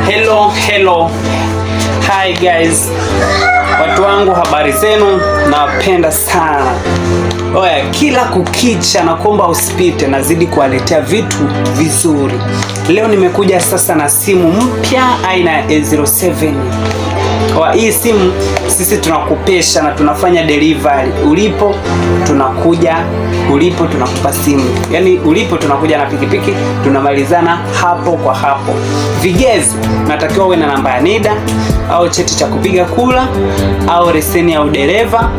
Hello, hello. Hi guys. Watu wangu habari zenu, nawapenda sana. Oya, kila kukicha nakuomba usipite, nazidi kuwaletea vitu vizuri. Leo nimekuja sasa na simu mpya aina ya A07. Kwa hii simu sisi tunakupesha na tunafanya delivery. Ulipo tunakuja, ulipo tunakupa simu, yaani ulipo tunakuja na pikipiki, tunamalizana hapo kwa hapo. Vigezo, natakiwa uwe na namba ya NIDA au cheti cha kupiga kura au leseni ya udereva.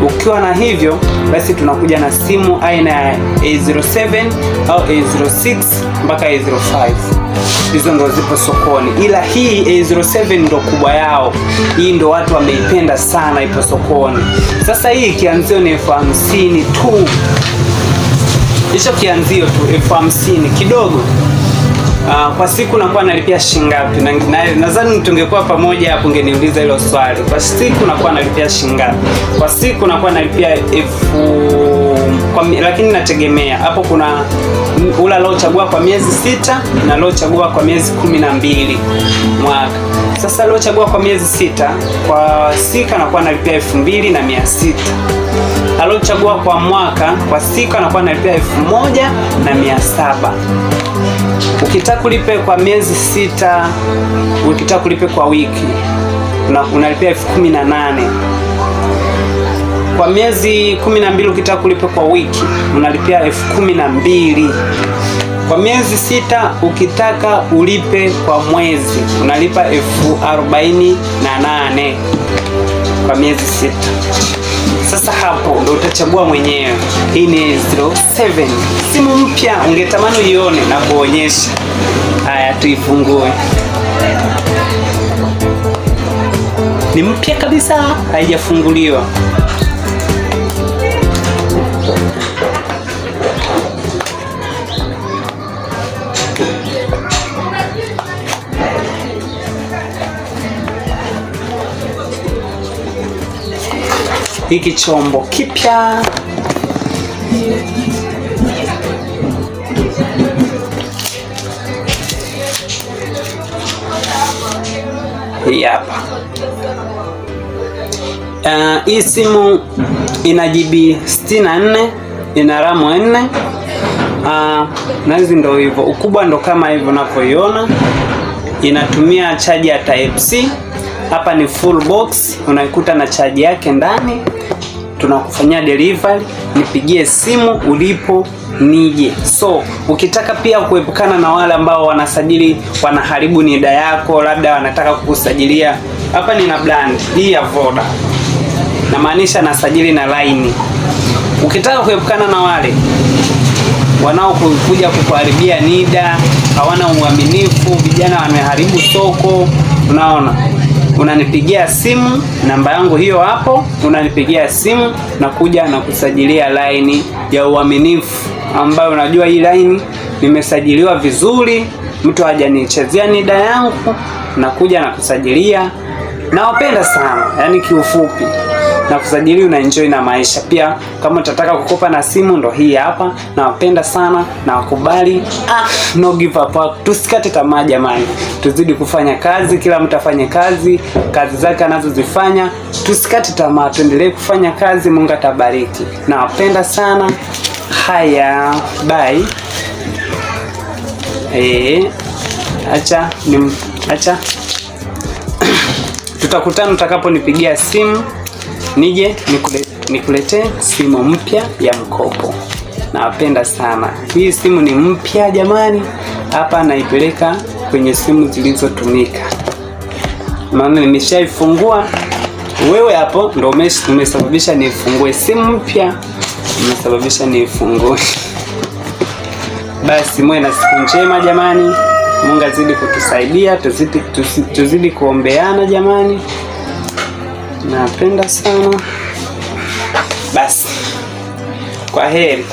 Ukiwa na hivyo basi tunakuja na simu aina ya A07 au A06 mpaka A05. Hizo ndo zipo sokoni, ila hii A07 ndo kubwa yao. Hii ndo watu wameipenda sana, ipo sokoni sasa. Hii kianzio ni 50,000 tu, hicho kianzio tu 50,000 kidogo. Kwa siku nakuwa nalipia shilingi ngapi? Nadhani tungekuwa pamoja hapo ungeniuliza hilo swali. Kwa siku nakuwa nalipia shilingi ngapi? Kwa siku nakuwa nalipia elfu kwa, lakini nategemea hapo kuna ula aliochagua kwa miezi 6 na aliochagua kwa miezi 12 mwaka. Sasa aliochagua kwa miezi 6 kwa siku anakuwa analipia 2600. Aliochagua kwa mwaka kwa siku anakuwa analipia 1700. Ukitaka kulipe kwa miezi 6, ukitaka kulipe kwa wiki unalipia 18,000. Kwa miezi 12 ukitaka kulipe kwa wiki unalipia 12,000. Kwa miezi 6 ukitaka ulipe kwa mwezi unalipa 48,000 kwa miezi 6. Sasa hapo ndo utachagua mwenyewe. Hii ni 07, simu mpya, ungetamani uione na kuonyesha. Haya, tuifungue. Ni mpya kabisa, haijafunguliwa. Hiki chombo kipya. Hii hapa. Hii simu ina GB 64, ina RAM 4. Na hizi ndo hivyo. Ukubwa ndo kama hivyo unavyoiona. Inatumia chaji ya Type C. Hapa ni full box, unaikuta na chaji yake ndani. Tunakufanyia delivery, nipigie simu ulipo nije. So ukitaka pia kuepukana na wale ambao wanasajili wanaharibu NIDA yako, labda wanataka kukusajilia. Hapa nina brand hii ya Voda, namaanisha nasajili na line. Ukitaka kuepukana na wale wanaokuja kukuharibia NIDA, hawana uaminifu, vijana wameharibu soko, unaona, unanipigia simu, namba yangu hiyo hapo, unanipigia simu na kuja na kusajilia line ya uaminifu, ambayo unajua hii line nimesajiliwa vizuri, mtu hajanichezea NIDA yangu, na kuja na kusajilia. Nawapenda sana, yani kiufupi na kusajili una enjoy na maisha. Pia kama utataka kukopa na simu ndo hii hapa. Nawapenda sana na wakubali. No give up. Tusikate tamaa jamani, tuzidi kufanya kazi, kila mtu afanye kazi, kazi zake anazozifanya. Tusikate tamaa, tuendelee kufanya kazi, Mungu atabariki. Nawapenda sana. Haya, bye. Acha ni acha tutakutana utakaponipigia simu nije nikuletee simu mpya ya mkopo. Nawapenda sana. Hii simu ni mpya jamani. Hapa naipeleka kwenye simu zilizotumika, maana nimeshaifungua. Wewe hapo ndo umesababisha nifungue simu mpya, umesababisha nifungue. Basi muwe na siku njema jamani. Mungu azidi kutusaidia, tuzidi kuombeana jamani. Napenda sana. Basi, kwa heri.